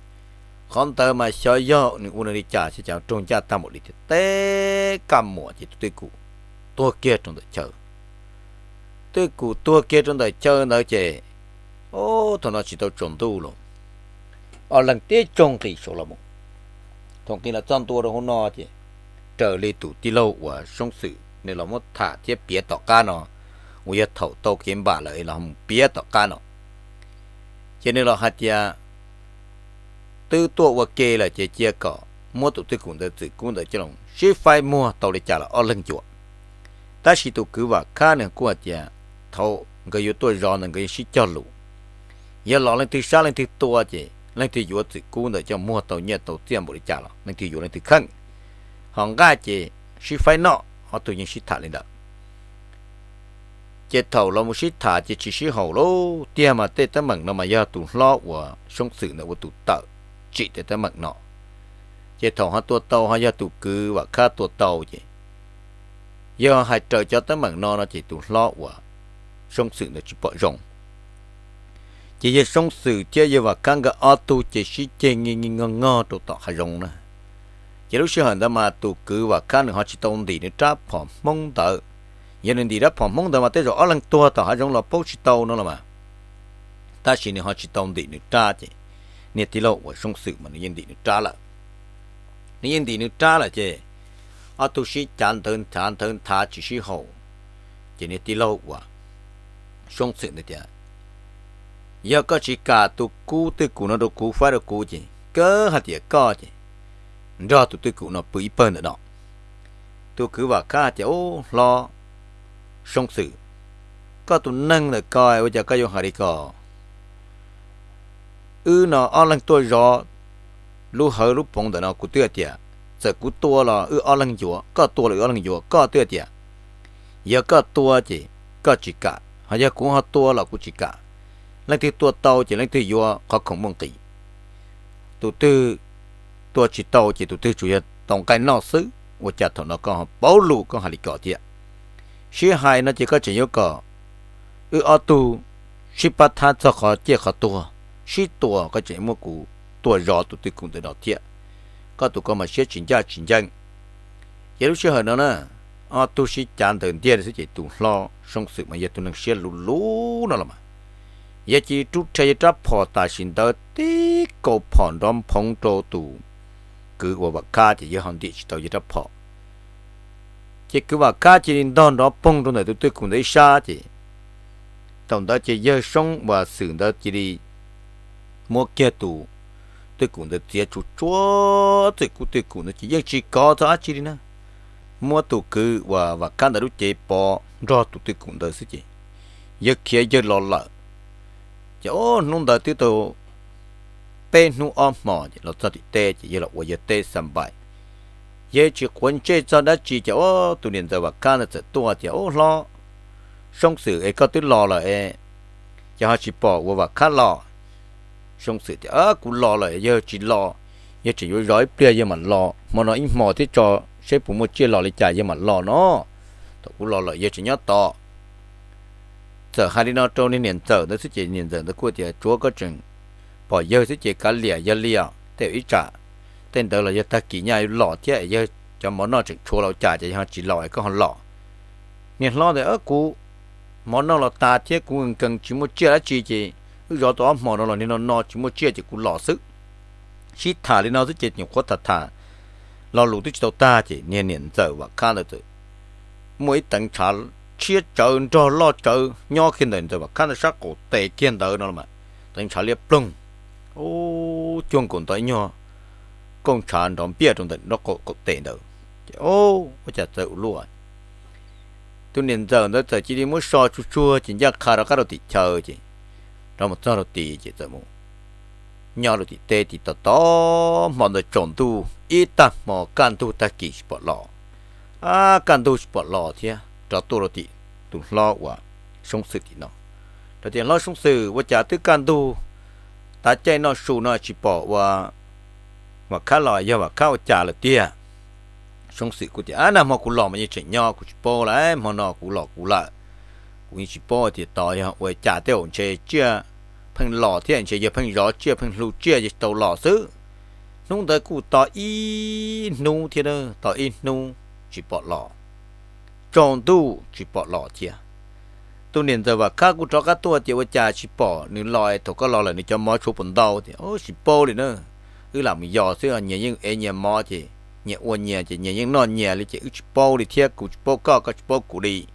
Qhov ntawd mas xyov yog nws ua nws li cas xyov cas raug ncaj tag npaum li tias teb kaj muam ces tus twj kum tuag kiag rau ntawm chaw. Twj kum tuag kiag rau ntawm chaw ntawd ces, o, thaum no tsis tau tsaus ntuj los, ob leeg tib tsoog nqis saud los mus. Thaum nqis los txog ntua rau hauv no ces raws li tus tij laug uas Soob Xwm nws los muab tham thiab piav tom qab no, uas yog thaum tau kev npam lawm los mus piav tom qab no, ces nws los hais tias twb tuaj ua ke lawm ces cia kom muab tus twj kum ntawd txwm kub ntawd coj los sib faib muag tau li cas los ob leeg yuav. Tab sis tus kwv Vam Khab nws kuj hais tias thaum nkawd yuav tuaj zov ntawd nkawd yeej sib cog lus, yog los leej twg sab leej twg tua ces leej twg yuav txwm kub ntawd coj muag tau nyiaj tau txiaj npaum li cas los leej twg yuav leej twg kheej. Ho nqaij ces sib faib noj, ob tug yeej sib tham li ntawd. Ces thaum los mus sib tham ces tsis sib haum lauj, tiag mas tej teeb meem no mas yog tus hlob uas Soob Xwm ntawd ua tus tawm tsim tej teeb meem no. Ces thaum ho tua tau ho yog tus kwv Vam Khab tua tau ces yog hais raws cov teeb meem no no ces tus hlob uas Soob Xwm ntawd tsis pom zoo. Ces yawg Soob Xwm thiab yawg Vam Khab nkawd ob tug ces sib ceg ngi ngi ngog ngog rau tom hav zoov na. Ces lub sij hawm ntawd mas tus kwv Vam Khab nws ho tsis tau ntim nws rab phom Hmoob ntawd. Yog nws ntim rab phom Hmoob ntawd mas tej zaum ob leeg tuag tom hav zoov los paub tsis tau no los mas. Tab sis nws ho tsis tau ntim nws rab ces niag tij laug uas Soob Xwm mas nws yeej ntim nws rab lawm. Nws yeej ntim nws rab lawm ces ob tug sib cav ntawv nthav ntawv nthav tsis sib haum. Ces niag tij laug uas Soob Xwm ntawd tias, yog koj tsis kam tus kub twj kum no rau kuv faib rau kuv ces kawg hais tias koj ces nrog tus twj kum no pw ib pawg ntawm no. Tus kwv Vam Khab hais tias, ub, hlob Soob Xwm, koj tus neeg ntawm ko ua cas koj yuav hais li ko? Wb no ob leeg tuaj zov lub hawv lub poov ntawm no kuv twb hais tias txawm kuv tua los wb ob leeg yuav, koj tua los wb ob leeg yuav, koj twb hais tias yog koj tua ces koj tsis kam, ho yog kuv ho tua los kuv tsis kam. Leej twg tua tau ces leej twg yuav qhov khoom muaj nqis. Tus twg tua tsis tau ces tus twg tsuas yog tau nqaij noj xwb. Ua cas thaum no koj ho pauv lus koj hais li ko thiab? Sib hais no ces koj tseem yuav kom wb ob tug sib pab thab txog qhov ciaj qhov tuag, sib tua, koj tseem muab kuv tua zov tus twj kum ntawm no thiab. Koj tus ko mas siab tsis ncaj tsis ncees. Ces lub sij hawm no na, ob tug sib cav ntawv ntiag li xwb ces tus hlob Soob Xwm mas yog tus neeg siab luv luv no los mas, yog cia li rub rhe yawg rab phom tam sim ntawd tib kaus phom nrov nphoov rau tus kwv uas Vam Khab ces yawg ho ntim tsis tau yawg rab phom. Ces kwv Vam Khab cia li ntog nrov poog rau ntawm tus twj kum ntawd ib sab ces thaum ntawd ces yawg Soob uas Xwm ntawd cia li muab kiag tus twj kum ntawd txiav tsuj tsuav txwm kub twj kum ntawd ces yeej tsis kov txog dab tsi li na. Muab tus kwv uas Vam Khab ntawd lub cev pov nrog tus twj kum ntawd xwb ces yawg khiav yawg los lawm. Ces hnub ntawd twb tau peb hnub ob hmos ces los txog tim teb ces yawg los ua yawg teb xa npaim. Yawg tsis quav ntsej txog dab tsi ces tus niam ntxawm Vam Khab ntawd txawm tuaj tias, Ub hlob Soob Xwm, es koj twb los lawm es ces ho tsis pom ua Vam Khab los? Soob Xwm tias, Kuv los lawm, yawg tsis los, yawg tseem yuav zov ib pliag yawg mam los, hmo no ib hmos thiab tso seb puas muaj tsiaj los li cas yawg mam los no. Thaum kuv los lawm yawg tseem nyob tod. Txawm hais li no rau niag niam ntxawm ntawd xwb ces niam ntxawm ntawd kuj tias, Tsuav koj tseem pom yawg xwb ces kav liam, yog li os tej ib tsam tej ntawd los yog tag kis nyaj yuav los thiab, yawg cov mov noj tseem tshuav los ua cas ces yog tsis los es koj ho los? Niag hlob ntawd, Kuv mov noj los tas thiab kuv nkees nkees tsis muaj tsiaj dab tsi ces wb zov tau ob hmos no los niag no no tsis muaj tsiaj ces kuv los xwb. Sib tham li no xwb ces nyuam qhuav tham tham lo lus twb tsis tau tag ces niag niam ntxawm Vam Khab ntawd txawm muaj ib teev ntshav tshiab tsawv nrog loj tsawv nyob kiag ntawm ntxawm Vam Khab ntawd sab qaum tes kiag ntawd no los mas, teev ntshav liab ploog, ub, cuag nkaus ntawm ib nyuag kauj ntshav nrov npiaj rau ntawm nraub qaum tes ntawd. Ces ua cas txawv ua luaj. Tus niam ntxawm ntawd txawm cia li muab so tsuag tsuag ces ncaj qha rov qab rau tim chaw ces rov mus txog rau tid ces txawm mus nyob rau tim teb tid tos tos hmo ntawd tsaus ntuj ib tag hmo kaj ntug tag kis tsis pom los. Ab, kaj ntug tsis pom los thiab rov tuaj rau tim tus hlob uas Soob Xwm tim no, rau tias, Hlob Soob Xwm, ua cas twb kaj ntug tav caij noj su no tsis pom ua Vam Khab los, yog Vam Khab ua cas lawm tiag? Soob Xwm kuj tias, Ab, nag hmo kuv los mas yeej tseem nyob, kuv tsis paub lawm, hmo no kuv los kuv lawm, kuv yeej tsis paub tias tos yog ua cas tej zaum ntshe tsiaj pheej los thiab ntshe yawg pheej zov tsiaj pheej hlub tsiaj yawg tsis tau los xwb. Hnub ntawd kuj tos ib hnub thiab, tos ib hnub tsis pom los, tsaus ntuj tsis pom los thiab. Tus niam ntxawm Vam Khab kuj rov qab tuaj tias, Ua cas tsis pom nws los, thaum koj los lawm nws cov mov tshuav puas ntau? Tias, Tsis paub li na, wb lam mus yos xwb, nyias yeej ev nyias mov ces nyias ua nyias ces nyias yeej noj nyias li ces wb tsis paub li thiab, kuv tsis paub koj, koj tsis paub kuv li.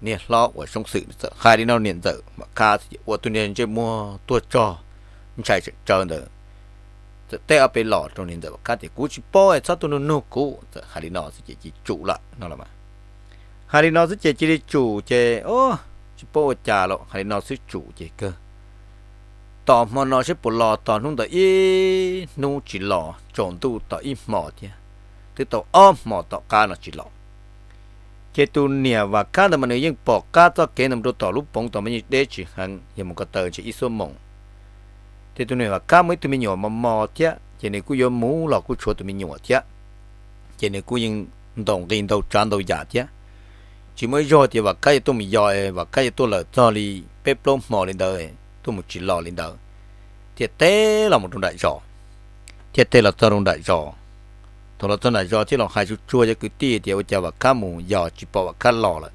Niag hlob uas Soob Xwm txawm hais li no niam ntxawm Vam Khab xwb ces ua tus niag ntsej muag tuag tsog ntshai tsawv ntawd txawm teb ob peb los rau niam ntxawm Vam Khab tias, Kuv tsis paub, txhob tuaj nug nug kuv. Txawm hais li no xwb ces cia li tsum lawm no los mas. Hais li no xwb ces cia li tsum ces, Tsis paub ua cas los hais li no xwb tsum ces kawg tos hmo no seb puas los, tos hnub ntawd ib hnub tsis los, tsaus ntuj tos ib hmo thiab, twb tau ob hmo tom qab no tsis los. Ces tus niam Vam Khab ntawd mas nws yeej pom qab txoj kev ntawd mus rau tom lub poov tod mas yeej deb tsis heev, yog mus ko taw ntshe ib xuab moos. Ces tus niam Vam Khab muaj ib tug me nyuam mos mos thiab ces nws kuj yuav mus los kuj tshuav tus me nyuam thiab, ces nws kuj yeej ntaus nqi ntau tsav ntau yam thiab. Tsis muaj ib zaug tias Vam Khab yuav tuaj mus yos, Vam Khab yuav tuaj lawm txog li peb plaub hmo li ntawd, tuaj mus tsis los li ntawd, thiaj teb los mus rau nram zos, thiaj teb los txog rau nram zos. Thaum los txog nram zos thiaj los hais tsuag tsuag cov kwv tij tias, Ua cas Vam Khab mus yos tsis pom Vam Khab los lawm,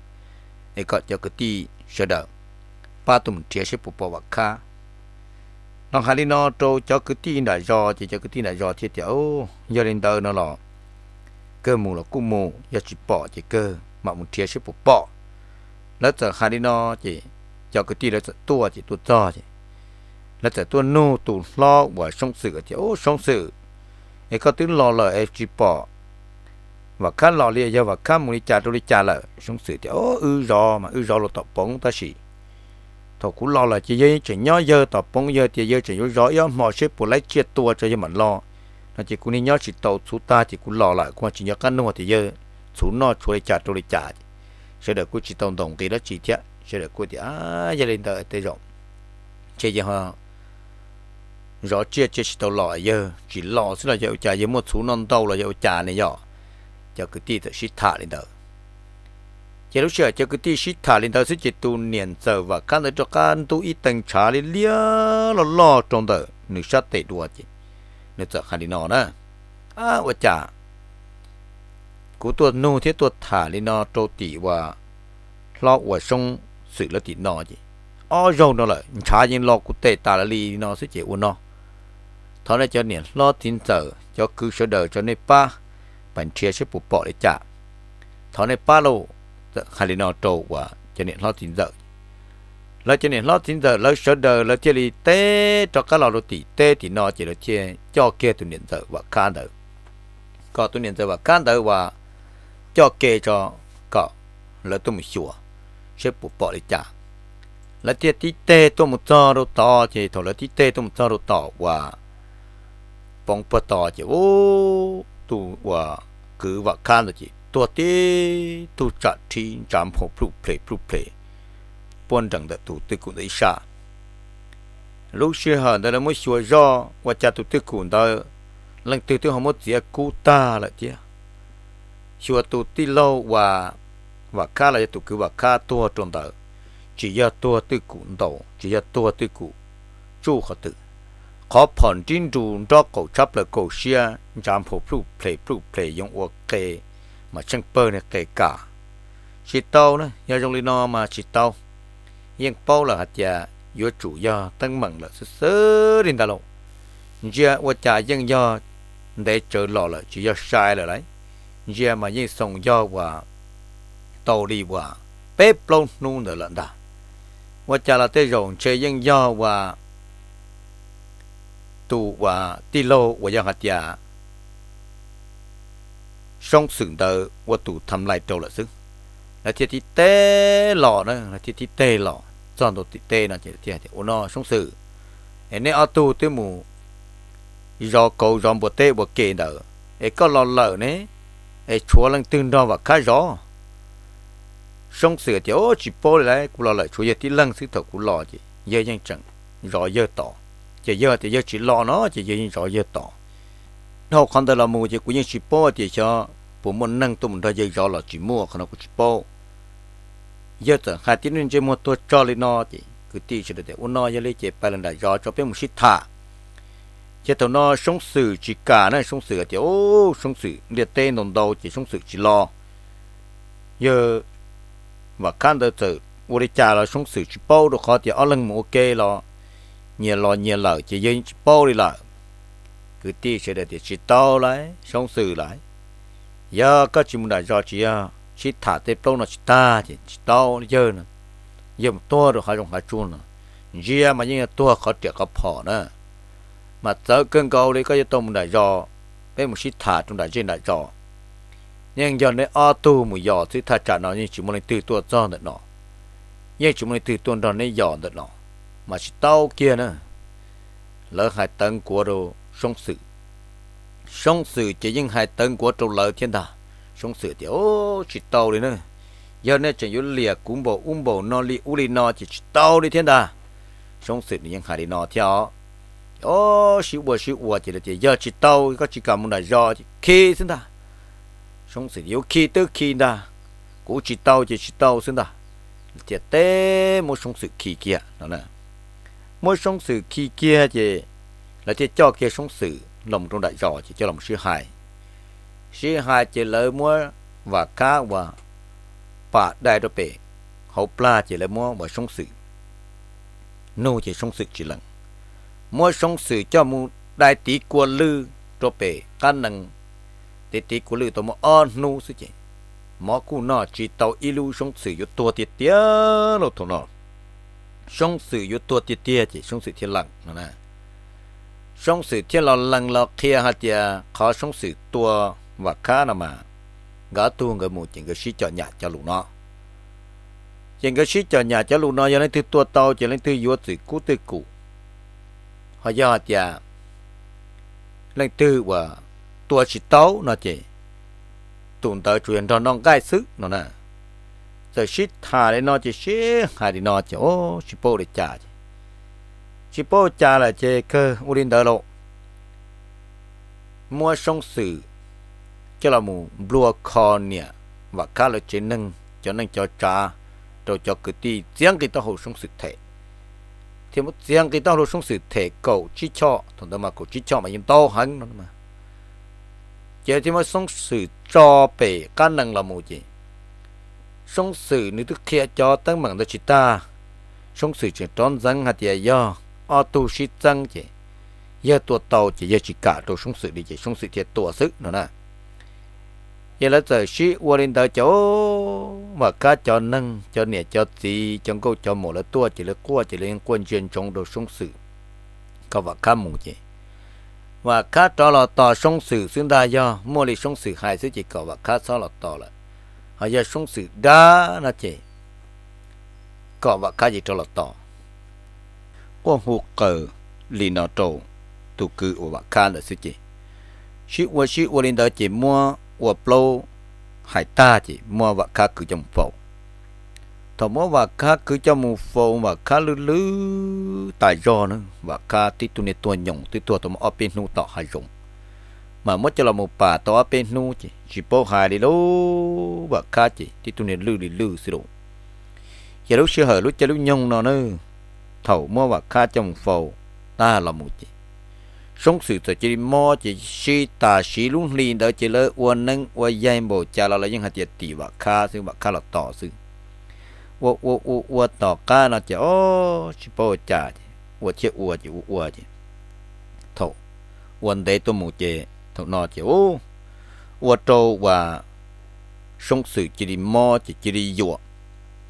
es kom cov kwv tij sawv daws pab tuaj mus nrhiav seb puas pom Vam Khab. Los hais li no rau cov kwv tij nram zos ces cov kwv tij nram zos thiaj tias, Yog li ntawd no los kawg mus los kuj mus, yog tsis pom ces kawg mam mus nrhiav seb puas pom. Lawv txawm hais li no ces cov kwv tij lawv txawm tuaj ces tuaj txog ces lawv txawm tuaj nug tus hlob uas Soob Xwm tias, Ub Soob Xwm, es koj twb los lawm es tsis pom Vam Khab los li, yog Vam Khab mus li cas rau li cas lawm? Soob Xwm tias, Wb zov mas wb zov los tom poov tab sis thaum kuv los lawm ces yawg yeej tseem nyob yawg tom poov, yawg tias yawg tseem yuav zov ib ob hmo seb puas laib tsiaj tua tso yawg mam los no ces kuv niaj nyob tsis tau txhuv tag ces kuv los lawm, kuv tsis nco qab nug tias yawg txhuv noj tshuav li cas rau li cas. Sawv daws kuj tsis tau ntaus nqi dab tsi thiab, sawv daws kuj tias, Yog li ntawd tej zaum ntshe yawg zov tsiaj tsiaj tsis tau los, yawg tsis los xwb los yog ua cas, yawg muaj txhuv noj ntau los yog ua cas ne yog? Cov kwv tij txawm sib tham li ntawd. Ces lub sij hawm cov kwv tij sib tham li ntawd xwb ces tus niam ntxawm Vam Khab ntawd rov qab ntub ib tee ntshav liab liab loj loj rau ntawm nws sab tes dua ces nws txawm hais li no na, Ua cas kuv tuaj nug thiab tuaj tham li no rau tim uas hlob uas Soob Xwm lawv tim no ces ob zaug no lawm ntshav yeej lo kuv tes tas li no xwb ces ua no, thov nej cov niam hlob txiv ntxawm cov kwv sawv daws tso nej pab pab nrhiav seb puas pom li cas. Thov nej pab lauj. Txawm hais li no rau uas cov niam hlob txiv ntxawm, lawv cov niam hlob txiv ntxawm lawv sawv daws lawv thiaj li teb rov qab los rau tim teb tim no ces lawv thiaj coj kiag tus niam ntxawm Vam Khab ntawd, kom tus niam ntxawm Vam Khab ntawd uas coj ke tso kom lawv tuaj mus xyuas seb puas pom li cas. Lawv thiaj tib teg tuaj mus txog rau tod ces thaum lawv tib teg tuaj mus txog rau tom uas poob puag to ces ub, tus uas kwv Vam Khab ntawd ces tuag tib tug tsam rhib ntsav nphau pluj ples pluj ples puag nrees ntawm tus twj kum ntawd ib sab. Lub sij hawm ntawd lawv muab xyuas zoj ua cas tus twj kum ntawd leej twg twb ho muab txiav kub tag lawm thiab. Xyuas tus tij laug uas Vam Khab los yog tus kwv Vam Khab tuag rau ntawd, tsis yog tuag twj kum ntaus, tsis yog tuag twj kum tsuj qhov twg. Qhov phom nrib nrus nrob qaum tshab plaws kaum siab ntsav nphau pluj ples pluj ples yoo ua qe mas tsheej pawg niag qe kam. Tsis tau na, yog zoo li no mas tsis tau. Yeej paub lawm hais tias yuav tsum yog teeb meem lawm xwb xwb li ntawd lauj. Ntsia ua cas yeej yog ntev tsawv los lawm tsis yog sai lawm lauj. Ntsia mas yeej xoo yog uas tau li uas peb plaub hnub ntawd lawm ntag. Ua cas los tej zaum ntshe yeej yog uas tus uas tij laug uas yog hais tias Soob Xwm ntawd ua tus tham lais rau lawm xwb. Lawv thiaj tib teg los na, lawv thiaj tib teg los txog ntua tim teb no ces thiaj tias, Ua no Soob Xwm, es neb ob tug twb mus zov kauv zov npua teb ua ke ntawd es koj los lawm ne, es tshuav leej twg nrog Vam Khab zov? Soob Xwm tias, Tsis paub li lauj, kuv los lawm tshuav yawg tib leeg xwb, thaum kuv los ces yawg yeej tseem zov yawg tod. Ces yawg tias yawg tsis los no ces yawg yeej zov yawg tod. Dhau qhov ntawd los mus ces kuv yeej tsis paub tias xyov puas muaj neeg tuaj mus nrog yawg zov los tsis muaj, qhov no kuv tsis paub. Yawg txawm hais tib neeg ntsej muag tuag tso li no ces kwv tij sawv daws tias, Ua no yog li ces pab lawv nram zos tso peb mus sib tham. Ces thaum no Soob Xwm tsis kam na, Soob Xwm tias, Ub, Soob Xwm ntiaj teb ntau ntau ces Soob Xwm tsis los. Yawg Vam Khab ntawd txawm ua li cas los Soob Xwm tsis paub, rau qhov tias ob leeg mus ua ke los nyias los nyias lawm ces yawg yeej tsis paub li lawm. Kwv tij sawv daws tias, Tsis tau lauj Soob Xwm lauj, yog koj tsis mus nram zos tsis yog sib tham tej plaub no tsis tag ces tsis tau yawg no. Yawg mus tuag rau hav zoov hav tsuag no, ntsia mas yeej yog tuag qhov riam qhov phom na. Mas txawv kawg nkaus li, koj yuav tau mus nram zos, peb mus sib tham rau nram zej nram zos. Yeej yog neb ob tug mus yos xwb, thaj tsam no yeej tsis muaj leej twg tuaj txog ntawm no, yeej tsis muaj leej twg tuaj nrog neb yos ntawm no, mas tsis tau kiag na. Lawv hais tawv nkuav rau Soob Xwm, Soob Xwm ces yeej hais tawv nkuav rau lawv thiab ntag. Soob Xwm tias, Tsis tau li na, yog nej tseem yuav liam kuv npaum ub npaum no li ub li no ces tsis tau li thiab ntag. Soob Xwm nws yeej hais li no thiab os. Ces sib ua sib ua ces lawv tias, Yog tsis tau, koj tsis kam mus nram zos ces khi xwb ntag. Soob Xwm tias, Yuav khi twb khi ntag, kuv tsis tau ces tsis tau xwb ntag. Lawv thiaj teb muab Soob Xwm khi kiag no. Muab Soob Xwm khi kiag ces lawv thiaj coj kiag Soob Xwm los rau nram zos ces coj los sib hais. Sib hais ces lawv muab Vam Khab uas pam dai rau pem hauv plag ces lawv muab uas Soob Xwm nug ces Soob Xwm tsis lees. Muab Soob Xwm coj mus dai tiv kua lwj rau pem qab nees, tiv tiv kua lwj tau muaj ob hnub xwb ces mov kuj noj tsis tau ib lub, Soob Xwm yuav tuag tiag tiag lauj thaum no. Soob Xwm yuav tuag tiag tiag ces Soob Xwm thiaj lees no. Soob Xwm thiaj los lees los qhia hais tias qhov Soob Xwm tua Vam Khab no mas nkawd ob tug nkawd mus ces nkawd sib cov nyam cov lus no. Ces nkawd sib cov nyam cov lus no, yog leej twg tua tau ces leej twg yuav txwm kub twj kum, ho yog hais tias leej twg uas tua tsis tau no ces tus ntawd tsuas yog nrog noj nqaij xwb no na. Txawm sib tham li no ces sib hais li no ces tsis paub ua li cas ces, tsis paub ua cas lawm ces kawg ua li ntawd lauj. Muab Soob Xwm coj los mus nplua kho niam Vam Khab lawv tsev neeg cov neej cov tsav rau cov kwv tij txiav nqi taub hau Soob Xwm them, thiab muab txiav nqi taub hau Soob Xwm them kaum tsib choj, thaum ntawd mas kaum tsib choj mas yeej ntau heev no. Ces thiaj muab Soob Xwm tso pem qab nees los mus ces Soob Xwm nws twb qhia cov teeb meem ntawd tsis tag, Soob Xwm tseem rov ntxeev hais tias yog ob tug sib txeeb ces yawg tua tau ces yawg tsis kam rau Soob Xwm li ces Soob Xwm thiaj tua xwb no na. Ces lawv txawm sib ua li ntawd ces Vam Khab cov neeg cov niam cov txiv cov nkauj cov muam lawv tuaj ces lawv quaj ces lawv yeej quaj ntsia ntsoov rau Soob Xwm kom Vam Khab mus ces Vam Khab rov los tos Soob Xwm xwb ntag, yog muaj li Soob Xwm hais xwb ces kom Vam Khab txhob los tos lawm, ho yog Soob Xwm dag no ces kom Vam Khab ces rov los tos. Quaj hu qw li no rau tus kwv uas Vam Khab ntawd xwb ces Sib ua sib ua li ntawd ces muab ua plaub hais tag ces muab Vam Khab kwv coj mus faus. Thaum muab Vam Khab kwv coj mus faus, Vam Khab lwj lwj tas zog na, Vam Khab tib tug niag tuag nyoos twb tuag tau muaj ob peb hnub tom hav zoov, mas muab coj los mus pam tau ob peb hnub ces tsis paub hais li lauj, Vam Khab ces tib tug niag lwj li lwj xwb lauj. Ces lub sij hawm lub caij lub nyoog no na, thaum muab Vam Khab coj mus faus tag los mus ces Soob Xwm txawm cia li mob ces sib tas siv lub hli ntawd ces lawv ua neeb ua yaig npaum cas los lawv yeej hais tias tim Vam Khab xwb, Vam Khab los tos xwb. Ua ua ua ua tom qab no ces o, tsis paub ua cas ces ua thiab ua ces ua ua ces thaum ua ntev tuaj mus ces thaum no ces ua rau uas Soob Xwm cia li mob ces cia li yuam.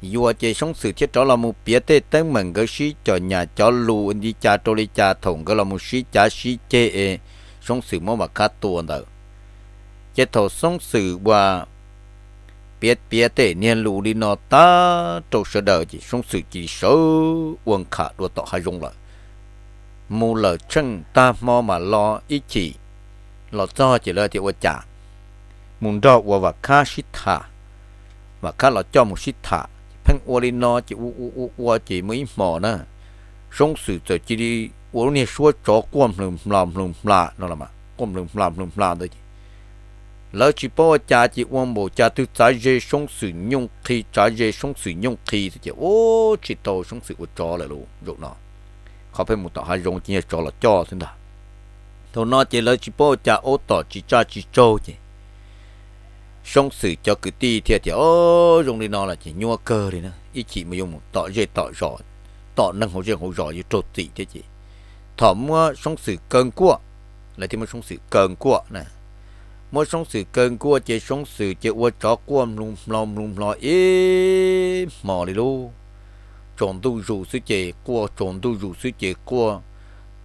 Yuam ces Soob Xwm thiaj rov los mus piav tej teeb meem nkawd sib cov nyam cov lus li cas rau li cas thaum nkawd los mus sib cav sib ceg es Soob Xwm muab Vam Khab tua ntawd. Ces thaum Soob Xwm uas piav piav tej niag lus li no tag rau sawv daws ces Soob Xwm cia li sawv ua nkham dua tom hav zoov lawm. Mus lawm tsheej tag hmo mas los ib chim los txog ces lawv tias ua cas mus nrog uas Vam Khab sib tham, Vam Khab los coj mus sib tham. Pheej ua li no ces ua ua ua ua ces muaj ib hmos na, Soob Xwm txawm cia li ua lub niag suab tsov quaj mlws hmlo mlws hmla no los mas quaj mlws hmla mlws hmla ntawd ces lawv tsis paub ua cas ces ua npaum cas twb txav ze Soob Xwm nyooj qhi, txav ze Soob Xwm nyooj qhi xwb ces ua tsis tau Soob Xwm ua tsov lawm lauj zaum no. Qhov pheej mus tom hav zoov ces yog tsov los coj xwb ntag. Thaum no ces lawv tsis paub ua cas aub tom tsis tsaj tsis tsaug ces Soob Xwm cov kwv tij thiaj tias o, zoo li no los ces nyuaj kawg li na, ib chim mus yuav mus tom zej tom zos, tom neeg hauv zej hauv zos yuav raug txim thiab ces thaum muab Soob Xwm kaw nkuaj, lawv thiaj muab Soob Xwm kaw nkuaj na. Muab Soob Xwm kaw nkuaj ces Soob Xwm ces ua tsov quaj mlus mlo mlus mlo ib hmos li lauj. Tsaus ntuj zus xwb ces quaj, tsaus ntuj zus xwb ces quaj.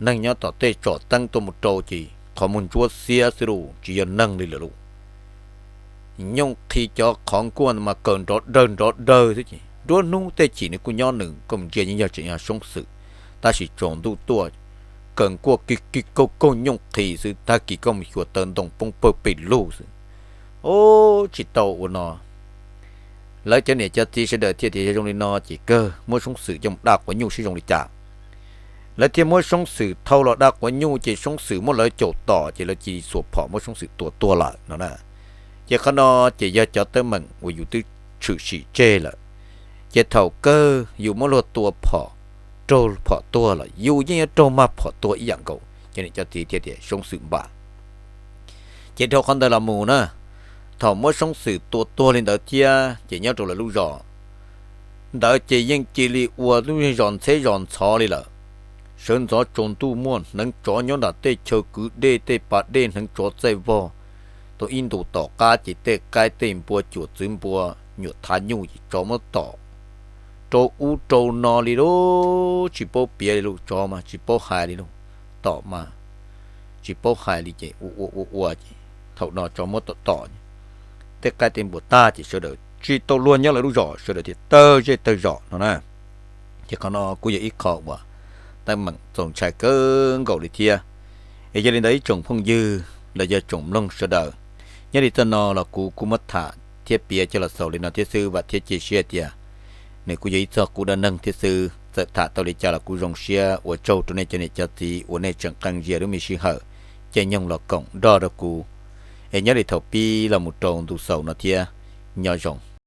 Neeg nyob tom tej tsom teeb tuaj mus rau ces qhov muag ntsuab xiab xwb lauj, tsis yog neeg li lawm lauj. Nyooj qhi cov qhov nkuaj mas kaw nrov dawg nrov dawg xwb ces nruab hnub tej chim nws kuj nyob nws, koj mus ntsia yeej yog tseem yog Soob Xwm, tab sis tsaus ntuj tuaj kaw nkuaj kig kig kaug kaug nyooj qhi xwb, tag kis koj mus xyuas taw ntoo poob pawg pes lug xwb. Ub, tsis tau ua no. Lawv cov niam cov txiv sawv daws thiaj tias yog zoo li no ces kawg muab Soob Xwm coj mus daj quav nyuj seb zoo li cas. Lawv thiaj muab Soob Xwm thau los daj quav nyuj ces Soob Xwm muab lawv caum tom ces lawv cia li xuas phom muab Soob Xwm tua tuag lawm no na. Ces qhov no ces yog cov teeb meem uas yus twb tshwm sim tseg lawm. Ces thaum kawg yus muab luag tua phom, raug phom tuag los yus yeej yuav raug mag phom tuag ib yam nkaus. Cov niam cov txiv thiaj tias Soob Xwm npam. Ces dhau qhov ntawd los mus na, thaum muab Soob Xwm tua tuag li ntawd thiab ces nyob rau lawv lub zos ntawd ces yeej cia li ua lub zos ntxheb zos ntxhov li lawm. Sawv ntxov tsaus ntuj muaj hneev tsov nyob nram tej chaw kwv dej tej pas dej, hneev tsov txaij vog. Tau ib ntus tom qab ces tej qaib tej npua, cuam txwv npua, nyuam thav nyuj ces tsov muab tom rau ub rau no li lauj, tsis paub piav li lauj, tsov mas tsis paub hais li lauj, tom mas tsis paub hais li ces ua ua ua ua ces thaum no tsov muab tom tom tej qaib tej npua tag ces sawv daws tsis tau luag nyob lawv lub zos, sawv daws thiaj tawg zej tawg zos no na. Ces qhov no kuj yog ib qho uas teeb meem txaus ntshai kawg nkaus li thiab. Es yog li ntawd ib tsoom phooj ywg los yog tsoom mloog sawv daws, nyob li txoj no los kuv kuj muab tham thiab piav coj los xaus li no thiab xwb, vam thiab cia siab tias nws kuj yog ib txoj qub dab neeg thiab xwb. Txawm tham tau li cas los kuv zoo siab ua tsaug rau nej cov niam cov txiv uas nej tseem qee zia lub me sij hawm caij nyoog los koom nrog rau kuv. Es nyob li thaum pib los mus rau ntu xaus no thiab, nyob zoo.